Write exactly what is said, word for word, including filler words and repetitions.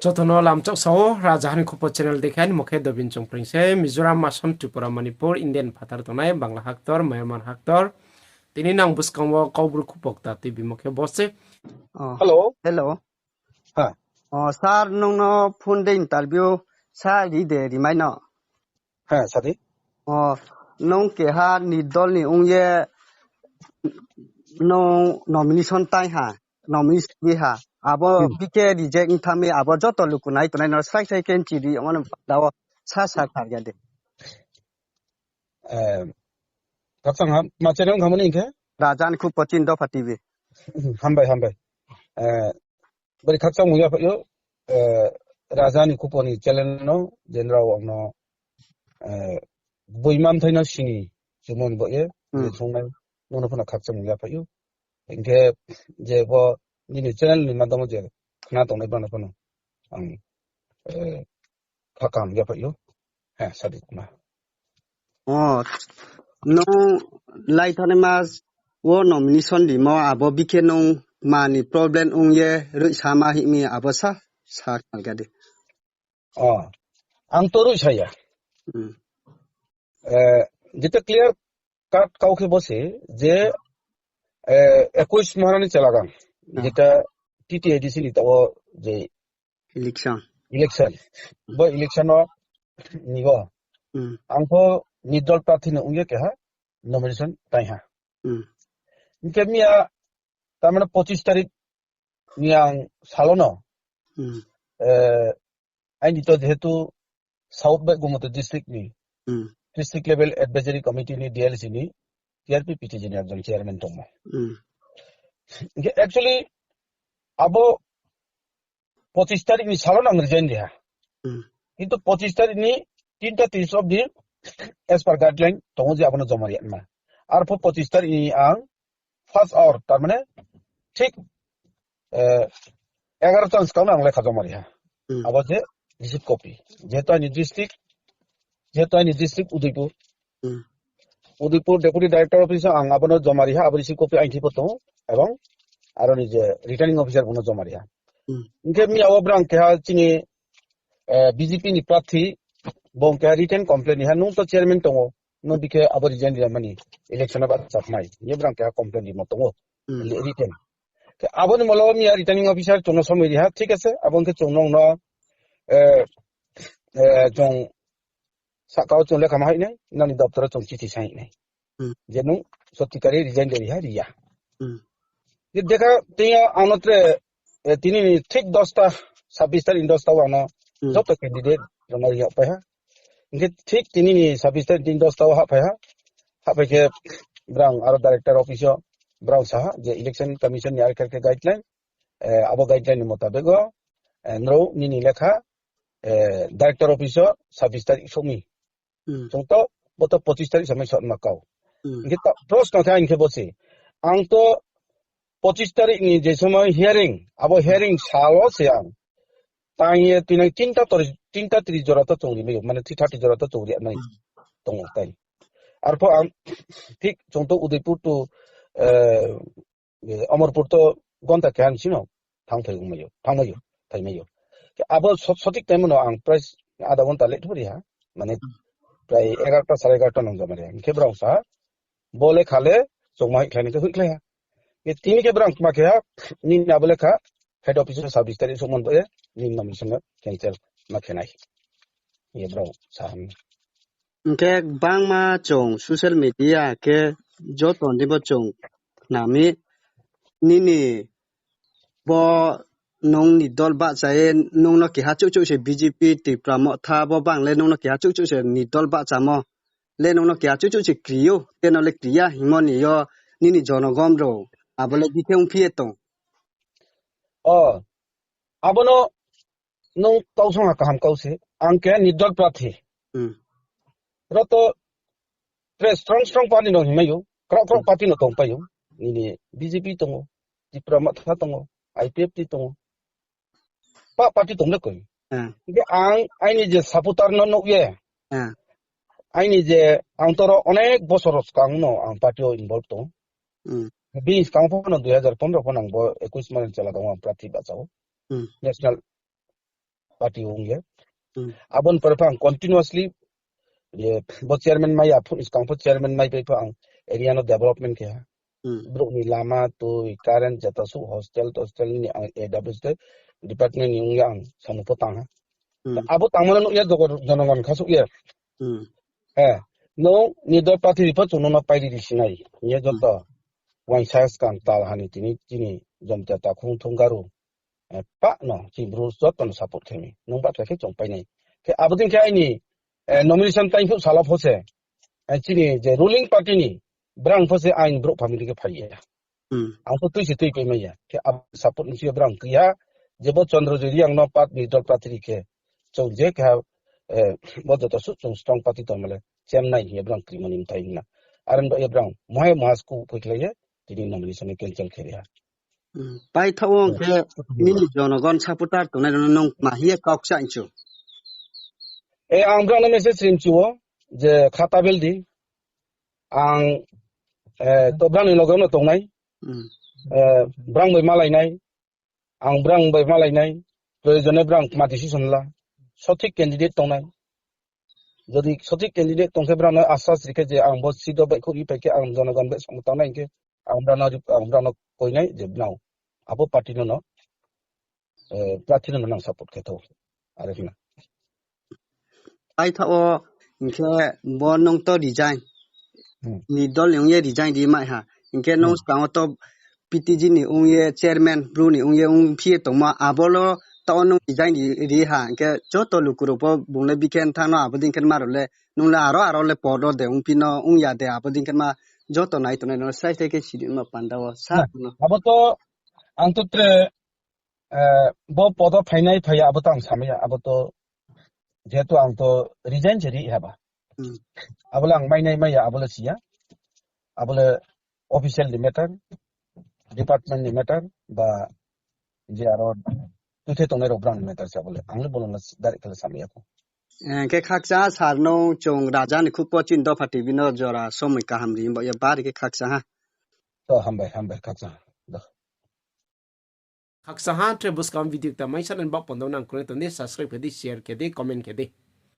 Joto no lamchak sao, Raja Hani Khupo channel dekha ni mokhe Dobin Chongpreng se, Mizoram, Assam, Tripura, Manipur, Indian phathar tongnai, Bangla haktor, Myanmar haktor. Tini nang buskang wo Kaubru Khupok ta tui bimokhe bo se. Oh. Hello. Hello. Ha. Oh, sir, nung no phone de interview sa ri de rimai no. Ha, sadi. Oh, nung keha ni dol ni ong ye nung nomination tai ha, nomination ri ha. Abo Hmm. B K reject ong thang mi, abo joto luku nai tongnai no srai srai khe chiri, ono dao sa sa kar ya de. Eh, khakchang ha, ma channel khamani hingkhe? Raja ni Khupo Chin Dopha T V. Hambai, hambai. Eh, bari khakchang mung ya phaio, eh, Raja ni Khupo ni channel no, general ang no, eh, boimam thai no sini, chumon bo ye, Hmm. je thungnai, nono phano khakchang mung ya phaio. Hingkhe, je bo, nini channel ni madamo je, khna tongnai bano phano, ang, eh, khakam ya phaio. He, sadi kuma. Oh, nung lai thani mas wo nomination rimo abo bikhe nung mani problem ong ye roi sama hih mi abo sa, sa kal gadi. Oh, ang to roi saya. Hmm. Eh, jeta clear cut kau khe bo se je, eh, ekush maharani chelagang. Ah. Jeta T T A D C ni tao je Election. Election. Bo election no ni bo. Hmm. Ang pho nirdol prarthi no ong ye keha nomination tai ha. Hmm. Hingkhe miya, tar mane pochis tarik ni ang salo no, Hmm. eh, aini to jehetu South bai Gumoti district ni Hmm. District Level Advisory Committee ni D L C ni T R P P T G ni ekjon chairman tongmo. Hmm. Hingkhe actually abo pochis tarik ni salo no ang resign ri ha. Hmm. Kintu pochis tarik ni tinta tris obdi as per guideline tongo je abono joma ri ma. Arpho pochis tarik ni ang first hour, tar mane thik, eh, egarota ni skang no ang lekha joma ri ha. Hmm. Abo je receipt copy. Jehetu aini district, jehetu aini district Udaipur. Hmm. Udaipur Deputy Director Office o ang abono joma ri ha, abo receipt copy aini thik pho tongo, ebong aro ni je returning officer bono joma ri ha. Hmm. Hingkhe miya wo brang keha chini, eh, B J P ni prarthi, bo keha written complaint ri ha, nung to chairman tongo, nung bikhe abo resign ri mani election aba chaknai. Ye brang keha complaint rimo tongo. Hmm. Written. Khe abo ni molo miya returning officer chungno somoi ri ha, thik ase, abo hingkhe chung nung no, eh, eh, chung sakao chung lekha ma hai nai, nani doptor o chung chithi sai nai. Hmm. Je nung sotikari resign de ri ha, ri ya. Hmm. Je dekha tini ang no tre, eh, tini ni thik dosta, sabis tarik ni dosta o ang no Hmm. joto candidate rao no ri yag pai ha. Hingkhe thik tini ni sabis tarik ni dosta o hahphai ha. Hahphai khe brang aro director office o brang sa ha je election commission ni arkhe guideline, eh, abo guideline ni motabek o, eh, nrao nini lekha, eh, director office o sabis tarik souh mi. Hmm. Chung to, bo to pochis tarik samai sotma kau. Hmm. Hingkhe to, proshno khe ang khe bo se. Ang to pochis tarik ni je somoi hearing, abo hearing salo se ang. Tang ye tini tinta tori, tinta tris jora to chung ri mai ou, mane three thirty jora to chung ri mai Hmm. tongo tai. Arpho ang thik chung to Udaipur to, eh, eh, Amarpur to gonta keha ni sino thang phai mai ou, thang mai ou, phai mai ou. Khe abo so-, sotik time no ang prai adha gonta late ri ha, mane prai egarota, sare egarota nang joma ri ha. Hingkhe brao sa, bo lekha le chungma hoihkhlai ni khe hoihkhlai ha. Khe tini khe brao ma khe ha, nini abo lekha, head office o sabis tarik souhmon bo ye, nini nomination no cancel ma khe nai. Ye brao sa ha. Hingkhe bangma chung social media khe joto ni bo chung khnami nini bo nung ni dol bahcha ye nung no keha chouh chouh se B J P Tipra Motha bo bang le nung no keha chouh chouh se ni dol bahchamo le nung no keha chouh chouh se kri ou, teno le kri ya hingmo ni yo nini jonogom rao abo le bikhe ongphi ye tong. O, abono nung kau song ha kaham kau se, ang keha nirdol prarthi. Hmm. Ro to tre strong strong party no hingmai ou, krao krao Hmm. party no tongpai ou. Nini B J P tongo, Tipra Motha tongo, I P F T tongo. Pa party tong le koi. Hmm. Hingkhe ang aini je supporter no nuh ye, Hmm. aini je ang toro onek bosor skang no ang party o involve tong. Hmm. Bini skang pho no dui hazar pondro pho nang bo ekush maharani chelagang ang prarthi bahcha ou. Hmm. National party ong ye. Abo ni pore pho ang continuously, bo chairman mai ya phuh ni skang pho chairman mai pai pho ang area no development khe ha. Brouh ni lama tui, current, jeta suh hostel tostel ni ang A W S department ni ong ye ang samung pho tang ha. Abo tangmo no nuh ye jonogon khasuh ye. No, ni dol party ri pho chung no no pai ri ri sinai. Ye joto. Waisa skang tal hani tini, tini jom jeta khung thung garu. Pah no, chini Bru joto no support khe mi. Nung ba khe chung pai nai. Khe abo dei khe aini nomination time phuh sala pho se. Chini je ruling party ni brang pho se aini brouh family khe phai ya. Ang pho tui se tui pai mai ya. Khe abo support ni si brang tui ha. Je bo Chandra Jiri ang no part ni dol party ri khe. Chung je khe ha, bo joto suh chung strong party tongmo le. Chennai hing ye brang krimo ni mthai hing na. Are bo ye brang. Mohai mohas ku phuikhlai ye. Tini nomination ni cancel khe ri ha. Paithaoh wo khe nini jonogon supporter tongnai rao no nung ma hing ye kau kcha hing chu? E, ang brang no message ri mchu wo, je khata bel di. Ang, to brang ni loge no tongnai. Brang bai malai nai. Ang brang bai malai nai. Proyojone brang kma decision la. Sothik candidate tongnai. Jodi sothik candidate tong khe brang no asas ri khe je ang bo seat wo baihkhouh ri pai khe ang jonogon bai samung tangnai hing khe ang brang no, ang brang no koi nai je brang abo party no no, prarthi no no nang support khe thou. Are hing na. Paithaoh wo hing khe bo nung to resign. Ni dol ni ong ye resign ri mai ha. Hing khe nung skang wo to P T G ni ong ye chairman, Bru ni ong ye ongphi ye tongmo, abo lo taoh wo nung resign ri ha, hing khe joto luku rao pho bung le bikhe thanng no, abo dei khe ma rao le, nung le aro aro le pod wo de ongphi no ong ya de, abo dei khe ma joto nai tongnai no srai srai khe siri ma panda wo sa no. Abo to ang to tre, bo pod wo phainai phai ya abo to ang samai ya, abo to jehetu ang to resign se ri ha ba. Abo le ang mainai mai ya, abo le si ya. Abo le official ni matter, department ni matter, ba je aro tuithe tongnai rao brang ni matter se abo le. Ang le bo no direct khe le samai ya khou. Hing khe khakchang ha sir no chung raja ni khub pochin dopha T V no jora somoi kaham ri baoh ye bari khe khakchang ha. To hambai, hambai, khakchang ha. Khakchang ha, tre buskang video kta maisa nani baoh panda nang kroi tong di, subscribe khe di, share khe di, comment khe di.